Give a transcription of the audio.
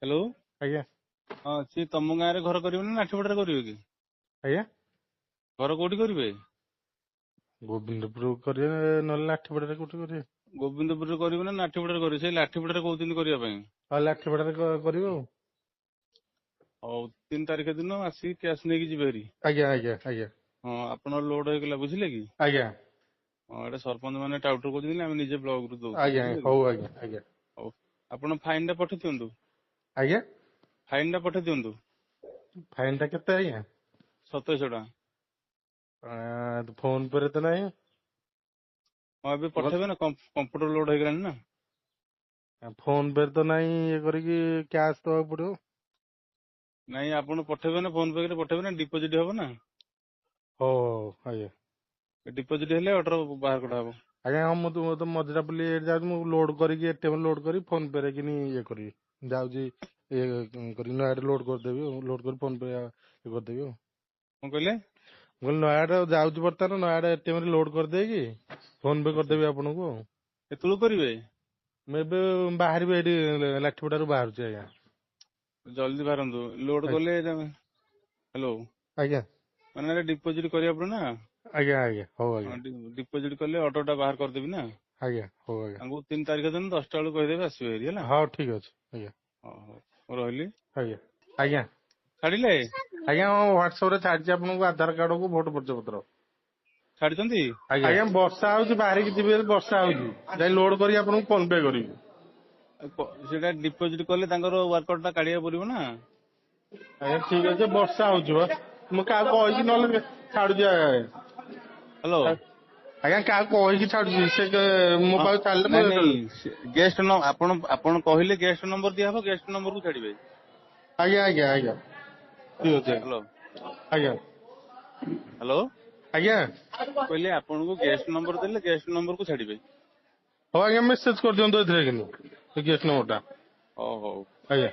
Hello. ଆଜ୍ଞା। ହଁ, ସିଏ ତମ ଗାଁରେ ଘର କରିବେ ନା ଲାଠିପଡାରେ କରିବେ କି? ଆଜ୍ଞା। ଘର କୋଉଠି କରିବେ? ଗୋବିନ୍ଦପୁର କରିବେ, ନହେଲେ ଲାଠିପଡାରେ କୋଉଠି କରିବେ। ଗୋବିନ୍ଦପୁରରେ କରିବେ ନା ଲାଠିପଡାରେ କରିବେ? ସେଇ ଲାଠିପଡାରେ କହୁଛନ୍ତି କରିବା ପାଇଁ। ଆଉ ଲାଠିପଡାରେ କରିବେ ଆଉ। ହଉ, 3 ତାରିଖ ଦିନ ଆସିକି କ୍ୟାସ୍ ନେଇକି ଯିବେ ହେରି। ଆଜ୍ଞା ଆଜ୍ଞା ଆଜ୍ଞା। ହଁ, ଆପଣ ଲୋଡ ହେଇଗଲା, ବୁଝିଲେ କି? ଆଜ୍ଞା। ହଁ, ଏଇଟା ସରପଞ୍ଚ ମାନେ ଟାଉଟର କହୁଛନ୍ତି, ଆମେ ନିଜେ ବ୍ଲକ ରୁ ଦଉଛୁ। ଆଜ୍ଞା। ବୁଝିଲେ କି? ହଉ ଆଜ୍ଞା ଆଜ୍ଞା। ହଉ, ଆପଣ ଫାଇନ ଟା ପଠେଇ ଦିଅନ୍ତୁ। ଆଜ୍ଞା। ଫାଇନ ଟା ପଠେଇ ଦିଅନ୍ତୁ। ଫାଇନ ଟା କେତେ ଆଜ୍ଞା? 2700 ଟଙ୍କା। ଫୋନ ପେ ରେ ତ ନାହିଁ। ହଁ, ଏବେ ପଠେଇବେ ନା, କମ୍ପ୍ୟୁଟର ଲୋଡ ହେଇଗଲାଣି ନା। ଫୋନ ପେ ରେ ତ ନାହିଁ, ଇଏ କରିକି କ୍ୟାସ୍ ଦବାକୁ ପଡିବ। ନାଇଁ, ଆପଣ ପଠେଇବେ ନା, ଫୋନ ପେ ରେ ପଠେଇବେ ନା, ଡିପୋଜିଟ ହବ ନା। ହଉ ହଉ ଆଜ୍ଞା। ଡିପୋଜିଟ ହେଲେ ଅର୍ଡର ବାହାର କରାହବ। ଆଜ୍ଞା ହଁ, ମୁଁ ତ ମଝିରାପଲ୍ଲୀ ଯାଉଛି, ମୁଁ ଲୋଡ କରିକି ଏଟିଏମ୍ ଲୋଡ କରି ଫୋନ ପେ ରେ କିନି ଇଏ କରିବି। ଯାଉଛି ଇଏ କରିକି ନୟାଗଡ଼ ଲୋଡ କରିଦେବି ଆଉ, ଲୋଡ କରି ଫୋନ ପେ ଇଏ କରିଦେବି ଆଉ। କଣ କହିଲେ? ମୁଁ କହିଲି ନୟାଗଡ଼ ଯାଉଛି ବର୍ତ୍ତମାନ, ନୟାଗଡ଼ ଏଟିଏମ୍ ରେ ଲୋଡ କରିଦେଇକି ଫୋନ ପେ କରିଦେବି ଆପଣଙ୍କୁ ଆଉ। କେତେବେଳକୁ କରିବେ? ମୁଁ ଏବେ ବାହାରିବି, ଏଇଠି ଲାଠିପଡାରୁ ବାହାରୁଛି ଆଜ୍ଞା। ଜଲ୍ଦି ବାହାରନ୍ତୁ, ଲୋଡ କଲେ। ହ୍ୟାଲୋ। ଆଜ୍ଞା। ମାନେ ଡିପୋଜିଟ କରିବାକୁ ପଡିବ ନା। ଆଜ୍ଞା ଆଜ୍ଞା, ହଉ ଆଜ୍ଞା। ଡିପୋଜିଟ କଲେ ଅର୍ଡର ଟା ବାହାର କରିଦେବି ନା। ଆଜ୍ଞା, ହଉ ଆଜ୍ଞା। ତାଙ୍କୁ 3 ତାରିଖ ଦିନ 10ଟା ବେଳକୁ କହିଦେବେ, ଆସିବେ ହେରି, ହେଲା? ହଉ, ଠିକ ଅଛି ଆଜ୍ଞା। ହଉ ହଉ, ମୁଁ ରହିଲି। ଆଜ୍ଞା ଆଜ୍ଞା। ଛାଡିଲେ? ଆଜ୍ଞା ହଁ, ହ୍ୱାଟ୍ସଆପ ରେ ଛାଡିଛି ଆପଣଙ୍କୁ ଆଧାର କାର୍ଡକୁ ଭୋଟ ପରିଚୟ ପତ୍ର। ଛାଡିଛନ୍ତି? ଆଜ୍ଞା, ବର୍ଷା ହଉଛି, ବାହାରିକି ଯିବି, ବର୍ଷା ହଉଛି, ଯାଇ ଲୋଡ କରିକି ଆପଣଙ୍କୁ ଫୋନ ପେ କରିବି। ସେଟା ଡିପୋଜିଟ କଲେ ତାଙ୍କର ୱାର୍କ ଟା କାଢିବାକୁ ପଡିବ ନା। ଆଜ୍ଞା ଠିକ ଅଛି, ବର୍ଷା ହଉଛି ବା, ମୁଁ କାହାକୁ କହିକି ନହେଲେ ଛାଡୁଛି ଆଜ୍ଞା। ହ୍ୟାଲୋ। ଆଜ୍ଞା, କାହାକୁ କହିକି ଛାଡୁଛି, ସେ ମୋ ପାଖକୁ ଛାଡିଲେ। ନାଇଁ ନାଇଁ, ଗେଷ୍ଟ ଆପଣ କହିଲେ ଗେଷ୍ଟ ନମ୍ବର ଦିଆହବ, ଗେଷ୍ଟ ନମ୍ବରକୁ ଛାଡିବେ। ଆଜ୍ଞା ଆଜ୍ଞା ଆଜ୍ଞା, ଠିକ ଅଛି। ହ୍ୟାଲୋ। ଆଜ୍ଞା। ହ୍ୟାଲୋ। ଆଜ୍ଞା। କହିଲେ ଆପଣଙ୍କୁ ଗେଷ୍ଟ ନମ୍ବର ଦେଲେ ଗେଷ୍ଟ ନମ୍ବରକୁ ଛାଡିବେ। ହଉ ଆଜ୍ଞା, ମେସେଜ କରିଦିଅନ୍ତୁ ଏଥିରେ କିନି ଗେଷ୍ଟ ନମ୍ବରଟା। ହଉ ହଉ। ଆଜ୍ଞା।